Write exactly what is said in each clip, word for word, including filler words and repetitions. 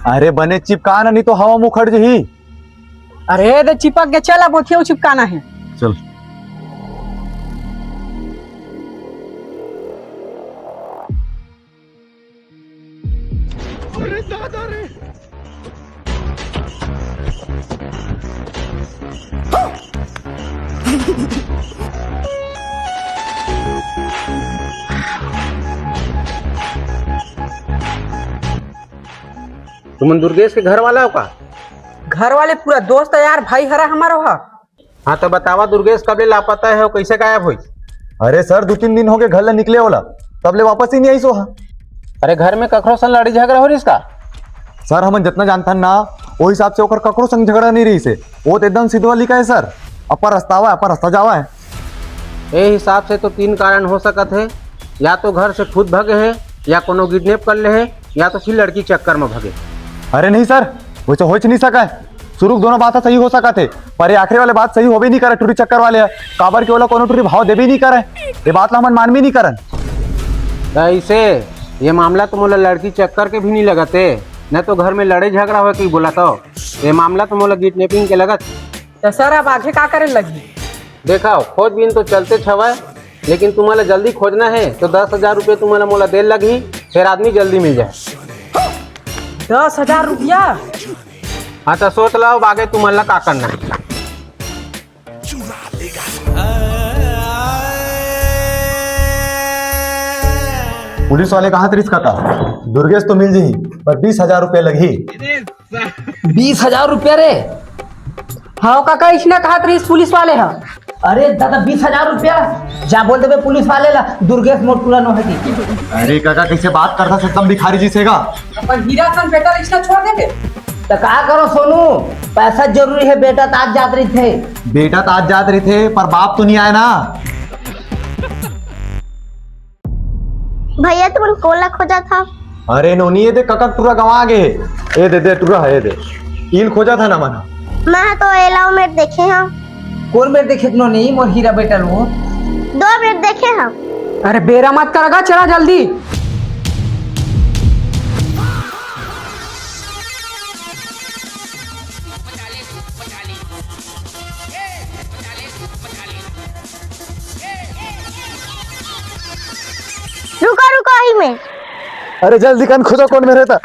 अरे बने चिपका ना, नहीं तो हवा मुखर जही। अरे दे चिपक के चल, अब ओथियो चिपकाना है। चल। अरे दादा रे। तुमन दुर्गेश के घर वाला हो का? घर वाले पूरा दोस्त यार, भाई हरा हमारो हा। हाँ, तो बतावा दुर्गेश, कब ले लापता है और कैसे गायब होइस? अरे सर, दो तीन दिन हो गए घर ले निकले होला, तब ले वापस ही नहीं आइस ओहा। अरे, घर में ककरो संग लड़ी झगड़ा हो रहिस का? सर, हमन जितना जानथन ना, वो हिसाब से ओकर ककरो संग झगड़ा नहीं रहिस हे। वो तो एकदम सिधवा लिखा है सर, अपन रास्ता आवा है, अपन रास्ता जावा है। ए हिसाब से तो तीन कारण हो सकत है, या तो घर से खुद भगे है, या कोनो किडनैप कर ले है, या तो फिर लड़की चक्कर में भगे। अरे नहीं सर, वैसे होच नहीं सका है। शुरू के दोनों बात ह सही हो सकत हे, पर ये आखिरी वाले बात सही होबे नहीं करे टूरी चक्कर वाले ह। काबर के ओला कोनो टूरी भाव देबे नहीं करे, ये बात ला हमन मानबे नहीं करन। ऐसे ये मामला तो मोला लड़की चक्कर के भी नहीं लगत हे, न तो घर में लड़े झगड़ा होए के बोला तो ये मामला तो मोला किडनैपिंग के लगत। तो सर, अब आगे का करे लगही? देखा, खोजबीन तो चलते हवय, लेकिन तुम्हारा जल्दी खोजना है तो दस हजार रुपये तुम्हारा मोला दे लगही, फिर आदमी जल्दी मिल जाए। दस हजार रुपया? हाँ, तो सोच लो अब आगे तुम्हारा का करना है। पुलिस वाले कहा तरीस का था, दुर्गेश तो मिल जी, पर बीस हजार रुपये लगही। बीस हजार रुपया रे? हाँ काका, इसने कहा तरीस पुलिस वाले ह। अरे दादा, बीस हजार रुपया? जा बोल देबे पुलिस वाले ला, दुर्गेश मोर टूरा नो हटी। अरे काका, कैसे बात करता एकदम भिखारी जैसे का। अपन हीरा सन बेटा ला इसने छोड़ देबे। तो का करो सोनू, पैसा जरूरी है, बेटा तो आज जात रही थे। बेटा तो आज जात रही थे, पर बाप तो नहीं आया ना। भैया, तुमन कोन ला खोजत हव? अरे नोनी, ये दे कका टूरा गंवा गे हे। ए दे, दे टूरा है, ये दे। ईल खोजत हन ना मना। मैं तो एला मेर देखे हव। कोन मेर देखे नोनी, मोर हीरा बेटा लो? दो मेर देखे हव। अरे बेरा मत कर गा, चला जल्दी। रुको, रुको, यही में। अरे जल्दी कन खोजो, कोन में रहता।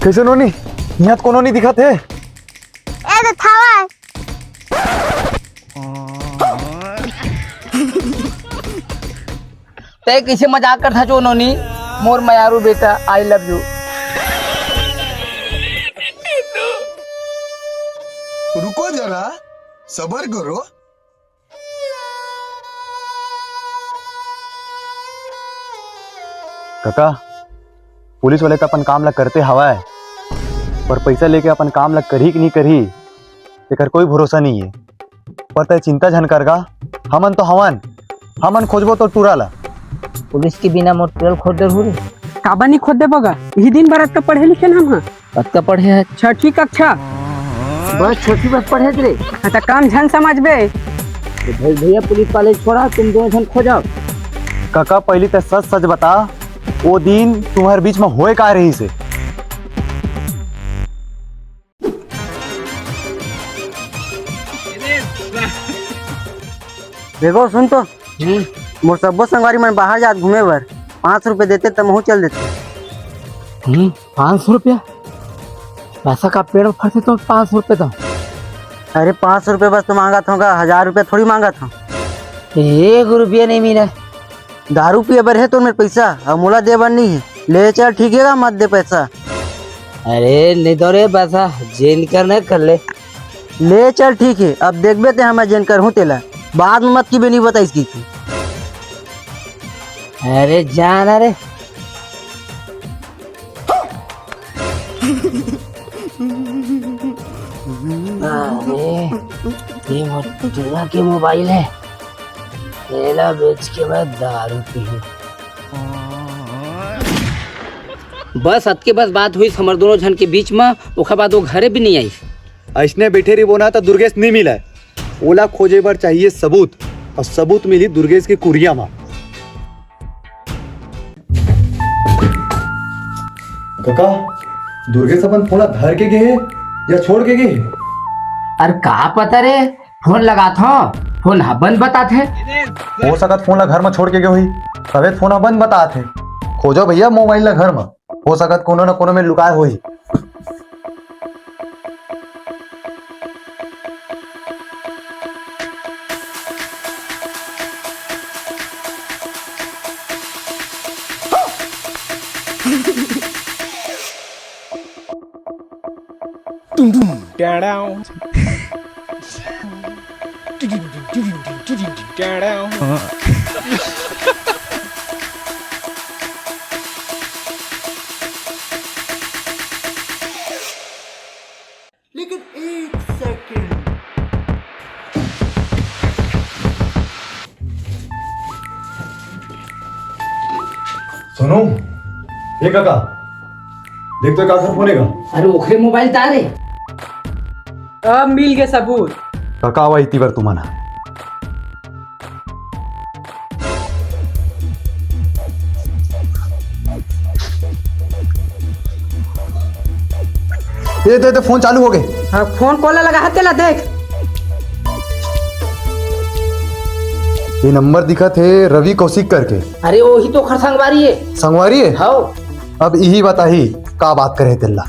कैसे नोनी, यहाँ तो कोनो नहीं दिखत हे। ए तो थावा है। तै कैसे मजाक करथा जो नोनी, मोर मयारू बेटा, I love you। रुको जरा, सबर करो। कका, पुलिस वाले तो अपन काम ला करते हवय, पर पैसा लेके अपन काम ला करही कि नहीं करही, तेकर कोई भरोसा नहीं है। पर तै चिंता झन कर गा, हमन तो हवन, हमन खोजबो तो टूरा ला। पुलिस के बिना मोर टूरा खोज डर हो रे। काबर नहीं खोज देबो गा? यही दिन भर अतका पढ़े लिखे ना हम, हाँ। अतका पढ़े है? छठी कक्षा। बस छठी बस पढ़े रे। हाँ, तो कम झन समझबे। तो भाई भैया पुलिस वाले छोड़ा, तुम दोनों झन खोजा। काका, पहली तो सच सच बता, वो दिन तुम्हारे बीच में होए का रही से? देखो, सुन तो। हम्म। मोर सब्बो संगवारी मन बाहर जात घूमे बर, पाँच सौ रुपये देते त महू चल देते। हम्म, पाँच सौ रुपया? पैसा का पेड़ फंसे तो पाँच सौ रुपये तो। अरे, पाँच सौ रुपये बस तो मांगत हों गा, हजार रुपये थोड़ी मांगत हों। एक रुपया नहीं मिला। दारू पिए बर हे तो मेर पैसा, अब मोला दे बर नहीं है। ले चल, ठीक है, मत दे पैसा। अरे नहीं तो रे पैसा, जेन करना कर ले। ले चल, ठीक है, अब देखबे ते हमें जेन करहूँ तेला। बाद में मत की बेनी बताइस की। अरे जाना रे। अरे, ये मोर टूरा के मोबाइल है, एला बेच के मैं दारू पीहूँ। बस अतके बस बात होइस हमर दोनों झन के बीच म, ओखर बाद वो घरे भी नहीं आइस। अइसने बइठे रहिबो ना त दुर्गेश नहीं मिलय। ओला खोजे बर चाहिए सबूत, अउ सबूत मिलही दुर्गेश के कुरिया म। कका, दुर्गेश अपन फोन ला धर के गे हे या छोड़ के गे हे? अरे का पता रे, फोन लगात हव, फोन ह बंद बतात हे। हो सकत फोन ला घर म छोड़ के गे होही, तभे फोन ह बंद बतात हे। खोजो भैया मोबाइल ला घर म, हो सकत कोनो न कोनो में लुकाए होही। लेकिन एक सेकंड। सुनो, ए काका, देख तो काकर फोन हे का? अरे ओखरे मोबाइल त आय रे। अब मिल गे सबूत। काका, आवा इति बर तुमन ह। ए दे, दे, फोन चालू हो गे। हाँ, फोन कोन ला लगा हे तेला देख। ये नंबर दिखत हे रवि कौशिक करके। अरे, ओही तो ओखर संगवारी हे। संगवारी हे? हव। अब इही बताही का बात करे हे तेला।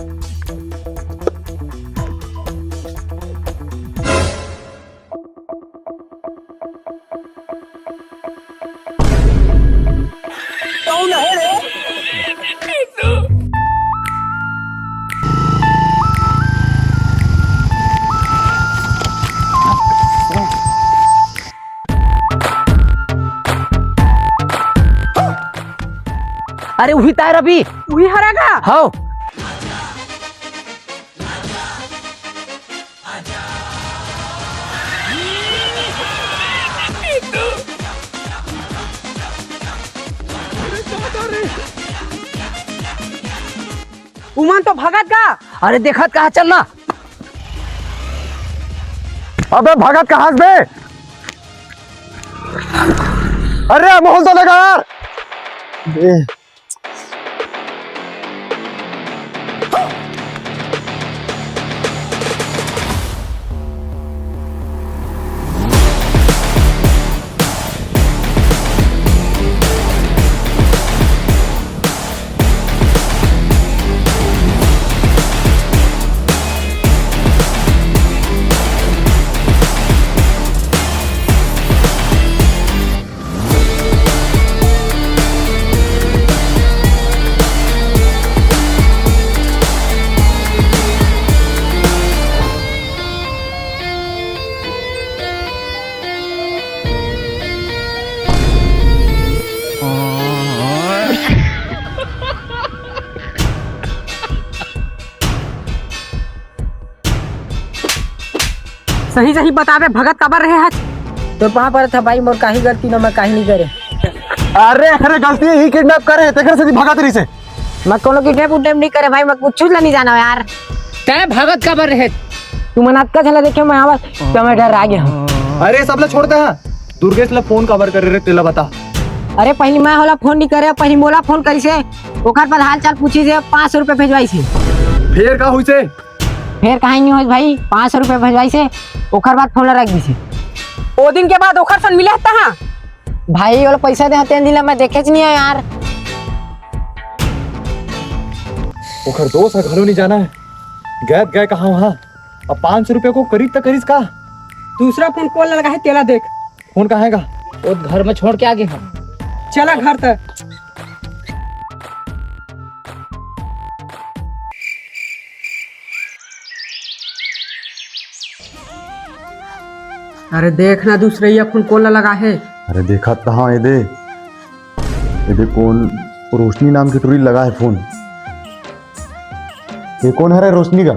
अरे उही त आय रवि। उही हरे का? हव। उमन तो भगत का। अरे देखत कहाँ चल ना। अबे भगत कहाँ से बे? अरे माहौल तो लगा यार। ए। सही सही बताबे, भगत काबर रहे हच? तोर पाँव परत हँव भाई, मोर काही गलती नोहय, मैं काही नइ करे। अरे, एखरे गलती हे, इही किडनैप करे, तेखर सेती भगत रहिसे। मैं कोनो किडनैप उडनैप नइ करे भाई, मैं कुछू ला नइ जानँव यार। तैं भगत काबर रहे? तुमन अतका झन ला देखेंव मैं, हाँ, बस, त मैं डर्रा गेंव। अरे, सब ला छोड़ दे, हाँ। दुर्गेश ला फोन काबर करे रहे, तेला बता। अरे, पहिली मैं ओला फोन नइ करेंव, पहिली मोला फोन करिसे, ओखर बाद हाल चाल पूछिसे, पाँच सौ रुपया भेजवाइसे। फेर का होइसे? फेर काहीं नइ होइस भाई, पाँच सौ रुपया भेजवाइसे, ओखर बाद फोन ला रख दिसे। ओ दिन के बाद ओखर संग मिले हस तहाँ? भाई, ओला पइसा दे हँव तेन दिन ला मैं देखेच नइ हँव यार। ओखर दोस्त ह घलो नइ जानय, गए त गए कहाँ वहाँ। अब पाँच सौ रुपया को करीब त करिस का? दूसरा फोन कोन ला लगा हे, तेला देख। फोन कहाँ हे का? वो घर में छोड़ के आ गे हँव। चला घर तक। अरे देख ना, दूसरइया फोन कोन ला लगा हे। अरे देखत त हँव, एदे, एदे कोन, रोशनी नाम के टुरी लगा हे फोन। ये कोन हरे रोशनी का?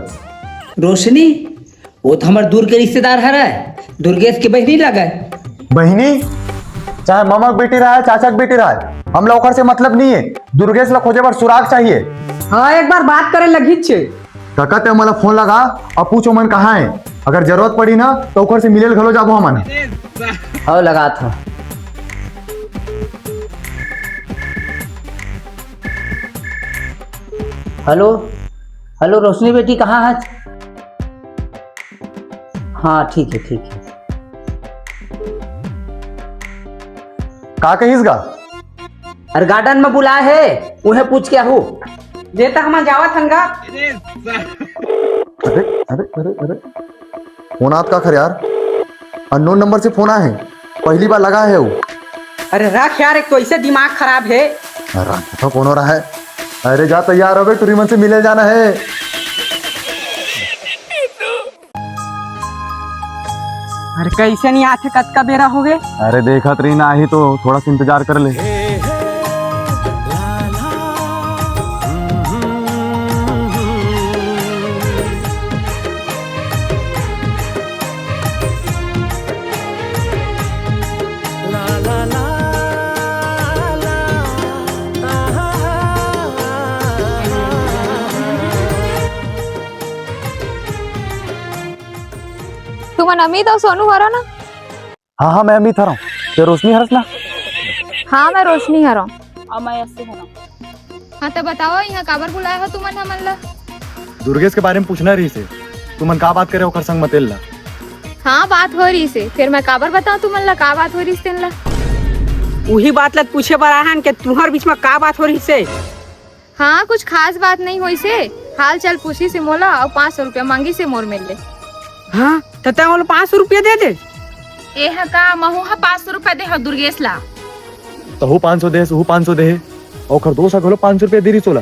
रोशनी? वो तो हमर दूर के रिश्तेदार हरय, दुर्गेश के बहिनी लागय। बहिनी? चाहे ममा के बेटी रहय, चाचा के बेटी रहय, हमला ओकर से मतलब नइ हे। दुर्गेश ला खोजे बर सुराग चाहिए। हाँ, एक बार बात करे लगीच हे। कका, ते मोला फोन लगा अउ पूछ ओमन कहाँ हे। अगर जरूरत पड़ी ना, त ओकर से मिले ल घलो जाबो हमन। हव, लगात हव। हेलो, हेलो रोशनी बेटी, कहाँ हच? हाँ, ठीक हे, ठीक हे। का कहिस गा? अरे, गार्डन में बुलाए हे, उहें पूछ के आहू। जे त हमन जावत हन गा। अरे, अरे, अरे, अरे। फोन आत काखर यार? अननोन नंबर से फोन आए हे, पहली बार लगा हे वो। अरे रख यार, एक तो ऐसे दिमाग खराब हे। अरे रख तो कोनो रहा हे। अरे जा तैयार होबे, टुरी मन से मिले जाना हे। अरे कैसे नहीं आथे, कतका बेरा हो गए। अरे देखत रही ना, आही तो थोड़ा सा इंतजार कर ले। तुमन अमित अउ सोनू हरो ना? हाँ, हाँ, मैं अमित हरौं। ते रोशनी हरस ना? हाँ, मैं रोशनी हरौं। अउ मैं यस्सी हरौं। हाँ, त बताओ, इहाँ काबर बुलाए हो तुमन हमन ला? दुर्गेश के बारे में पूछना रहिस हे। तुमन का बात करे ओकर संग म तेन ला? हाँ, बात हो रहिस हे। फेर मैं काबर बताओं तुमन ला का बात हो रहिस तेन ला? उही बात ला पूछे बर आए हन के तुंहर बीच म का बात हो रहिस हे? हाँ, कुछ खास बात नहीं होइस हे। हाल चाल पूछिस हे मोला अउ पाँच सौ रुपया मांगिस हे मोर मेर ले। हाँ, त तैं ओला पाँच सौ रुपया दे दे। ए हा का, महू हा पाँच सौ रुपया दे हव दुर्गेश ला। तहू पाँच सौ देस, उहू पाँच सौ देहे, अउ ओखर दोस्त हा घलो पाँच सौ रुपया दे रिहिस ओला।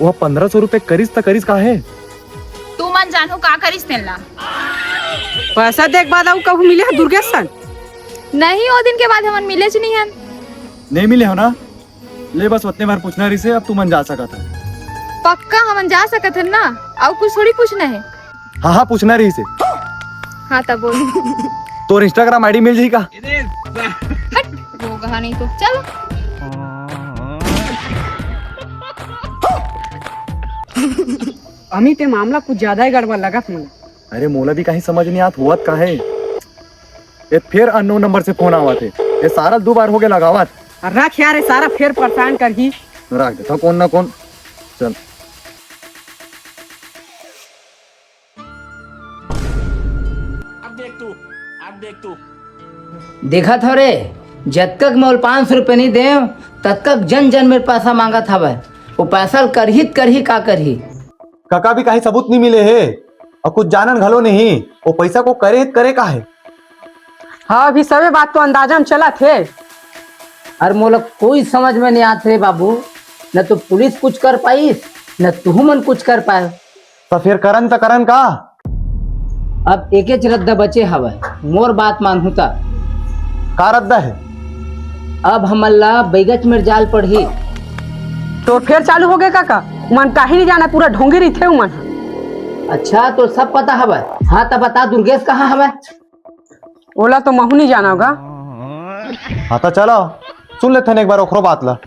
ओहा पन्द्रह सौ रुपया करिस त करिस काहे? तुमन जानहू का करिस तेन ला। पैसा दे के बाद अउ कभू मिले हा दुर्गेश सन? नहीं, ओ दिन के बाद हमन मिलेच नहीं हन। नहीं मिले हो ना? ले बस ओतने बार पूछना रहिस हे, अब तुमन जा सकत हव। पक्का हमन जा सकत हन ना? अउ कुछ थोड़ी पूछना हे। हाँ, हाँ, पूछना रहिस हे। हाँ, त बोल। तोर Instagram ID मिल जाही का? हट, रोगहा नहीं तो। चल। अमित, ये मामला कुछ ज्यादा ही गड़बड़ लगत मोला। अरे, मोला भी कहीं समझ नहीं आत होवत का हे। ये फेर unknown number से फोन आवत हे। ये सारा दू बार हो गए लगावत। अरे रख यार, ये सारा फेर परेशान करही। रख देता कोन ना कोन। चल। अब देख तू, अब देख तू। देखत हव रे, जतका के मैं ओला पाँच सौ रुपया नहीं देव, ततका के जन जन मेर पैसा मांगत हवय। वो पैसा ल करही त करही का करही? कका भी कहीं सबूत नहीं मिले हे, अउ कुछ जानन घलो नहीं, वो पैसा को करे हे त करे का हे? हाँ, अभी सबे बात तो अंदाजा में चलत हे। अरे मोला कोई समझ में नहीं आत रे बाबू, न तो पुलिस कुछ कर पाइस, न तुहू मन कुछ कर पाए। त फेर करन त करन का? अब एकेच रद्दा बचे हवय, मोर बात मानहू त। का रद्दा हे? अब हमन ला बैगच मेर जाल पड़ही। तो फेर चालू हो गए काका, उमन काही नहीं जाना, पूरा ढोंगी रहिथे उमन। अच्छा, तो सब पता हवय। हाँ, त बता दुर्गेश कहाँ हवय? ओला तो महू नहीं जानव गा। हाँ, त चलो, सुन लेथन एक बार ओखरो बात ला।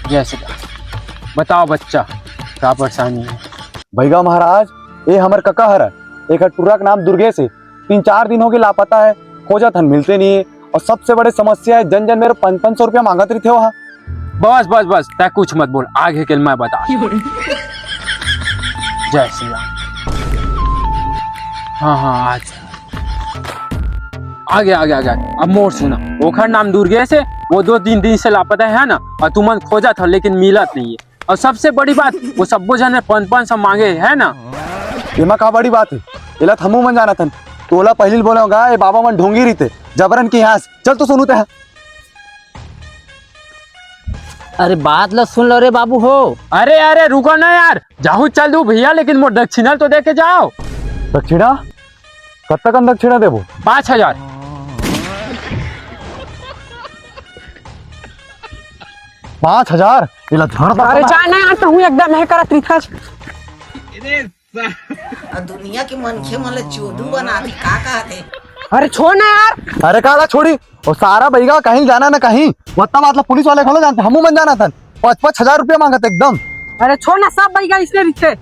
जय श्री राम। बताओ बच्चा, का परेशानी हे? भैया महाराज, ये हमर कका हरय, एकर टुरा के नाम दुर्गेश हे। तीन चार दिन हो गए लापता हे, खोजत हन, मिलते नहीं हे। अउ सबसे बड़े समस्या हे, जन जन मेर पाँच पाँच सौ रुपया मांगत रहिथे ओहा। बस बस बस, तैं कुछ मत बोल, आगे के मैं बता। जय श्री राम। हाँ हाँ, आज आगे आगे आगे। अब मोर सुना, ओखर नाम दुर्गेश हे, वो दो तीन दिन से लापता हे ना, अउ तुमन खोजत हव लेकिन मिलत नहीं हे। अउ सबसे बड़ी बात, वो सब्बो झन पाँच पाँच सौ मांगे हे ना। एमा का बड़ी बात हे? एला त हमू मन जानत हन। तोला पहिली ल बोले हों गा, ये बाबा मन ढोंगी रहिथे, जबरन के यहाँ से। चल तो सोनू ते। अरे बात ला सुन लो रे बाबू हो। अरे अरे रुको ना यार, जाहू चल दू भैया, लेकिन मोर दक्षिणा ल तो दे के जाव। दक्षिणा? कतका कन दक्षिणा देबो? पाँच हजार। पाँच हजार? एला धर दे अरे ना। जा ना यार, तहूँ एकदम हे करत रिथस। अउ दुनिया के मनखे मन ल चोदू बनाथे, का कहथे? अरे छोड़ ना यार। अरे काला छोड़ी, वो सारा बइगा कहीं जाना ना कहीं, वो तब मतलब पुलिस वाले घलो जानथे, हमू मन जाना थन। पाँच पाँच हजार रुपया मांगत एकदम। अरे छोड़ ना, सब बइगा इसने रिश्ते।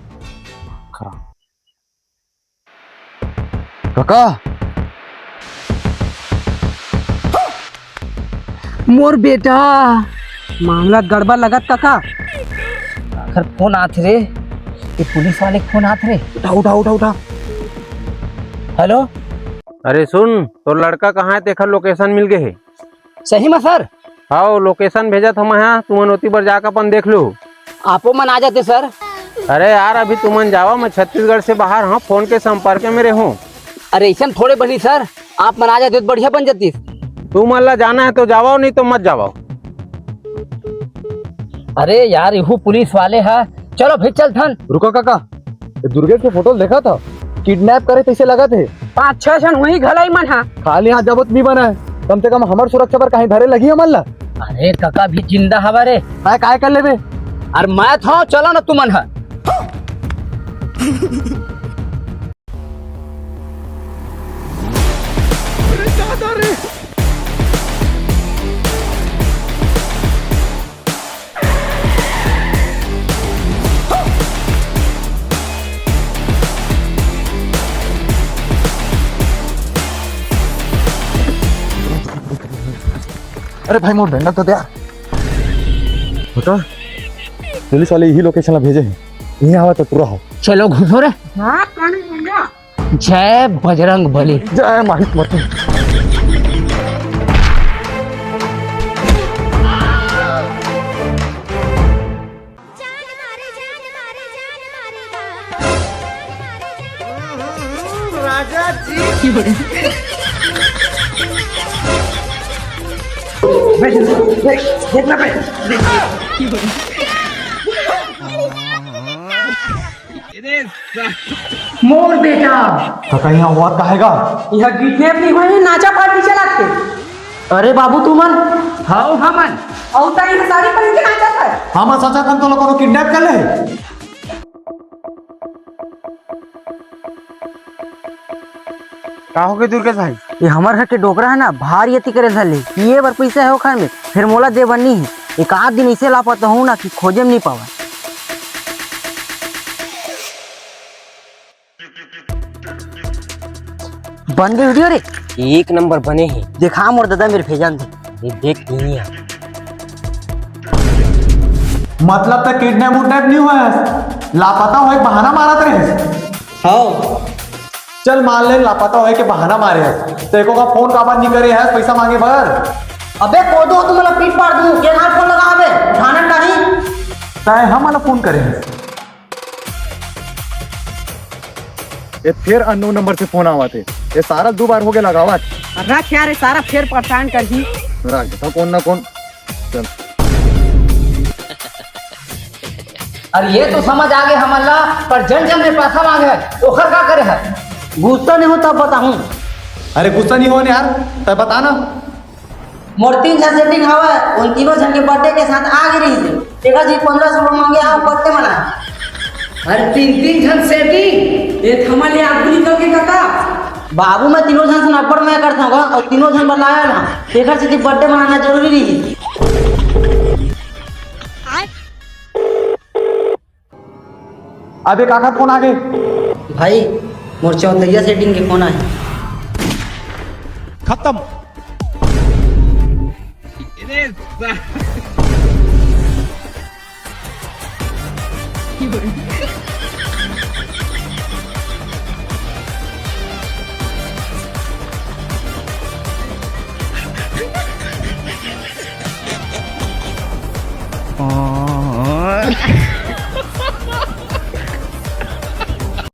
कका। मोर बेटा, मामला गड़बड़ लगत कका। आखिर फोन आत रे, ये पुलिस वाले के फोन आत रे। उठा, उठा, उठा, उठा। हेलो। अरे सुन, तोर लड़का कहाँ हे, तेखर लोकेशन मिल गे हे। सही में सर? हाव, लोकेशन भेजत हंव मैं, तुमन ओती बर जाके अपन देख लो। आपो मन आ जाते सर। अरे यार, अभी तुमन जावा, मैं छत्तीसगढ़ से बाहर हंव, फोन के संपर्क में रहूं। अरे अइसन थोड़े बनी सर, आप मन आ जाते तो बढ़िया बन जातीस। तुमन ला जाना हे तो जावा, नहीं तो मत जावा। अरे यार, इहू पुलिस वाले हे, चलो फिर चलथन। रुको काका, ये दुर्गेश के फोटो ल देखत हव, किडनैप करे तइसे लगत हे। पाँच छह झन वही घलाई मन हा। खाली हाथ जाबो त नी बनय, कम से कम हमर सुरक्षा बर कहीं धरे लगही हमन ला। अरे कका भी जिंदा हवा रे। काय, काय कर लेबे? अरे मैं था, चलो ना तुमन हा। अरे दादा रे। अरे भाई, मोर डंडा तो दे। बता, पुलिस वाले यही लोकेशन ला भेजे हे। इहाँ आवा तो पूरा हो। चलो घुसो रे। हाँ, कानून बन जा। जय बजरंग बली। जय मालिक मती। राजा जी। मोर बेटा। काका, यहाँ हुआ का हेगा? यहाँ किडनैप नहीं होय, नाचा पार्टी चलाथे। अरे बाबू, तुमन? हाव, हमन। अउ त यहाँ साड़ी पहिर के नाचत हे। हमन सोचत हन, तोला कोनो किडनैप कर ले हे। का होगे दुर्गेश भाई? ये हमर घर के डोकरा हे ना, भारी अति करे धर ले। पिए बर पइसा हे ओखर में, फेर मोला दे बर नी हे। एक आध दिन अइसे लापता हूँ ना कि खोजे में नी पावय। बन गे वीडियो रे। एक नंबर बने हे। देखा मोर ददा मेर भेजन दे। ये देख नहीं है। मतलब त किडनैप उडनैप नी होय, लापता होय के बहाना मारत रहे। हाव। चल मान ले लापता होय के बहाना मारे हस, त एको का फोन काबर नी करे हस पइसा मांगे बर? अबे कोदो, तुमन ला पीट पाड़ दूं, के नाम फोन लगा बे, उठाना नहीं। तैं हमन ला फोन करे हस। ये फेर अननोन नंबर से फोन आवत हे। ये सारा दू बार होगे लगावत। रख यार, ये सारा फेर परेशान करही। रख देथंव कोन ना कोन। चल। अरे ये तो समझ आगे हमन ला, पर जन जन ले पैसा मांगे हे, ओखर का करे हे? गुस्सा नहीं हो तब बताहूं। अरे गुस्सा नहीं हो यार, तैं बता ना। मोर तीन झन सेटिंग हवय, उन तीनों झन के बर्थडे के साथ आ गे रहिस हे। तेकर जी पंद्रह सौ रुपया मांगे, आओ बर्थडे मना। अरे तीन तीन झन सेटिंग, ये थमा ले आगू निकल के कका। बाबू, मैं तीनों झन से अब्बड़ मया करथंव गा, अउ तीनों झन बतलाया ना, तेकर सेती बर्थडे मनाना जरूरी रहिस। अबे काकर फोन आ गे? भाई, मोर चौतरिया सेटिंग के फोन आए। खत्म।